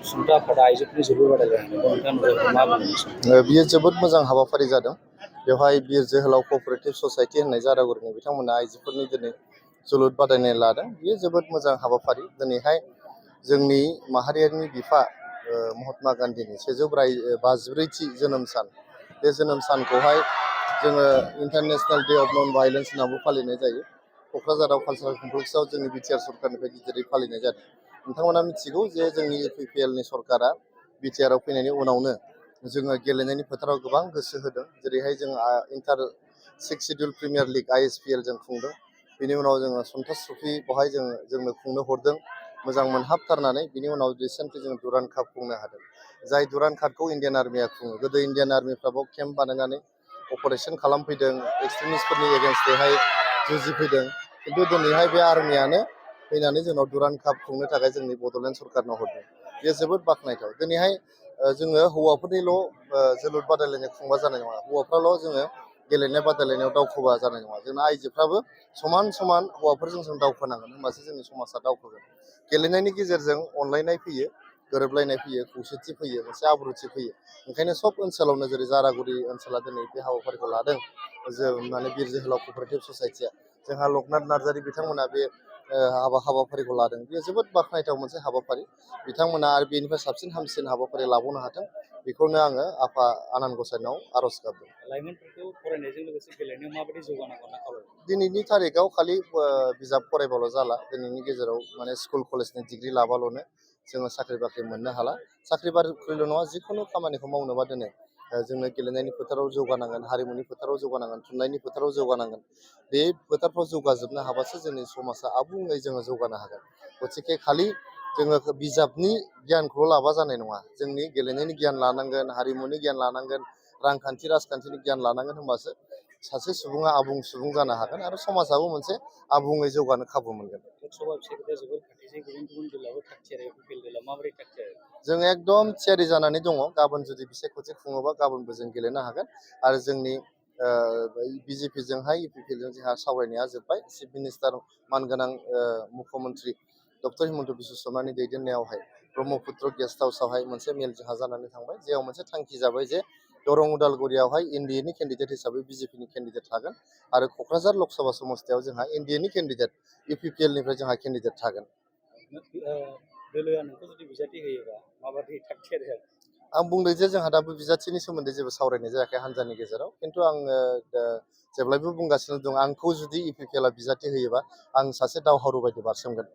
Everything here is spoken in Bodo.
सुंद' आफादा आइजोफोरनि जोलुर बादायलायनायखौ नोंथाङा नुजाखौ मा बुंनो? बियो जोबोद मोजां हाबाफारि जादों। बेवहाय बिर जोहोलाव क'अपारेटिभ ससाइटि होननाय जारागुरिनि बिथांमोना आइजोफोरनि दिनै जोलुर बादायनाय लादों। बियो जोबोद मोजां हाबाफारि। दिनैहाय जोंनि माहारियारिनि बिफा महात्मा गान्धीनि 154थि जोनोम सान, बे जोनोम सानखौहाय जोङो international day of non violence होननाबो फालिनाय जायो। क'क्राझाराव कालसारेल कमप्लेक्सआव जोंनि बिटिआर सरकारनिफ्राय गिदिरै फालिनाय जादों। नोंथांमोना मिथिगौ जे जोंनि इउपिपिएलनि सरकारा बिटिआरआव फैनायनि उनावनो जोङो गेलेनायनि फोथाराव गोबां गोसो होदों। जेरैहाय जों इन्टार 6 शिड्युल प्रिमियार लिग ISPL जों खुंदों। बिनि उनाव जोङो सन्टस ट्रफि बेवहाय जोंनो खुंनो हरदों, मोजां मोनहाबथारनानै। बिनि उनाव रिसेन्टलि जों दुरान्ड काप खुंनो हादों, जाय दुरान्ड कापखौ इण्डियान आर्मिया खुङो। गोदो इण्डियान आर्मिफ्राबो केम्प बानायनानै अपारेसन खालामफैदों, एक्सट्रिमिस्टफोरनि एगेन्स्टैहाय जुजिफैदों। खिन्थु दिनैहाय बे आर्मियानो फैनानै जोंनाव दुरान्ड काप खुंनो थाखाय जोंनि बड'लेण्ड सरकारनो हरदों। बेयो जोबोद बाख्नायथाव। दिनैहाय जोङो हौवाफोरनिल' जोलुर बादायलायनाय खुंबा जानाय नङा, हौवाफ्राल' जोङो गेलेनाय बादायलायनायाव दावखोबा जानाय नङा। जोंना आइजोफ्राबो समान समान हौवाफोरजों जों दावखोनांगोन, होमबासो जोंनि समाजा दावखोगोन। गेलेनायनि गेजेरजों अनलायनाय फैयो, गोरोबलायनाय फैयो, खौसेथि फैयो, मोनसे आब्रुथि फैयो। ओंखायनो सब ओनसोलावनो, जेरै जारागुरि ओनसोला दिनै बे हाबाफारिखौ लादों, माने बिर जोहोलाव क'अपारेटिभ ससाइटिया, जोंहा लकनाथ नार्जारि बिथांमोना बे हाबाफारिखौ लादों। बेयो जोबोद बाख्नायथाव मोनसे हाबाफारि। बिथांमोना आरो बेनिफ्राय साबसिन हामसिन हाबाफारि लाबावनो हाथों, बेखौनो आङो आफा आनान गसाइनाव आर'ज गाबदों। लाइमोनफोरखौ फरायनायजों लोगोसे गेलेनायाव माबायदि जौगानांगौ होनना खावलायदों? दिनैनि थारिखआव खालि बिजाब फरायबाल' जाला। दिनैनि गेजेराव माने स्कुल कलेजनि डिग्रि लाबाल'नो जोङो साख्रि बाख्रि मोननो हाला। साख्रि बाख्रिल' नङा, जिखुनु खामानिखौ मावनोबा दिनै जोंनो गेलेनायनि फोथाराव जौगानांगोन, हारिमुनि फोथाराव जौगानांगोन, थुनलाइनि फोथाराव जौगानांगोन। बे फोथारफ्राव जौगाजोबनो हाबासो जोंनि समाजा आबुङै जोङो जौगानो हागोन। गथिखे खालि जोङो बिजाबनि गियानखौल' लाबा जानाय नङा, जोंनि गेलेनायनि गियान लानांगोन, हारिमुनि गियान लानांगोन, रांखान्थि राजखान्थिनि गियान लानांगोन। होमबासो सासे सुबुङा आबुं सुबुं जानो हागोन आरो समाजाबो मोनसे आबुङै जौगानो खाबु मोनगोन। लोकसभा बिसायख'थिया जोबोद खाथिसै, गुबुन गुबुन जिल्लायावबो थाग थियारि, इउपिपिएल जिल्ला माबोरै थाग थियारि? जों एकदम थियारि जानानै दङ। गाबोन जुदि बिसायख'थि खुङोबा गाबोनबो जों गेलेनो हागोन। आरो जोंनि बिजेपिजोंहाय इउपिपिएलजों जोंहा सावरायनाया जोब्बाय। चिफ मिनिस्टार मानगोनां मुख्यमन्त्रि डक्टर हिमन्त बिश्व शर्मानि दैदेननायावहाय ब्रह्मपुत्र गेस्ट हाउसआवहाय मोनसे मेल जोंहा जानानै थांबाय, जेराव मोनसे थांखि जाबाय जे दरं उदालगुरियावहाय एनडिएनि केन्डिडेट हिसाबै बिजेपिनि केन्डिडेट थागोन, आरो क'क्राझार लकसभा समस्तियाव जोंहा एनडिएनि केन्डिडेट, इउपिपिएलनिफ्राय जोंहा केन्डिडेट थागोन। दोलोआ नोंखौ जुदि बिजाथि होयोबा माबायदि थाग थियारि जागोन? आं बुंदों जे जोंहा दाबो बिजाथिनि सोमोन्दै जेबो सावरायनाय जायाखै हान्जानि गेजेराव। खिन्थु आङो जेब्लायबो बुंगासिनो दं, आंखौ जुदि इउपिपिएलआ बिजाथि होयोबा आं सासे दावहारु बायदि बारसोमगोन।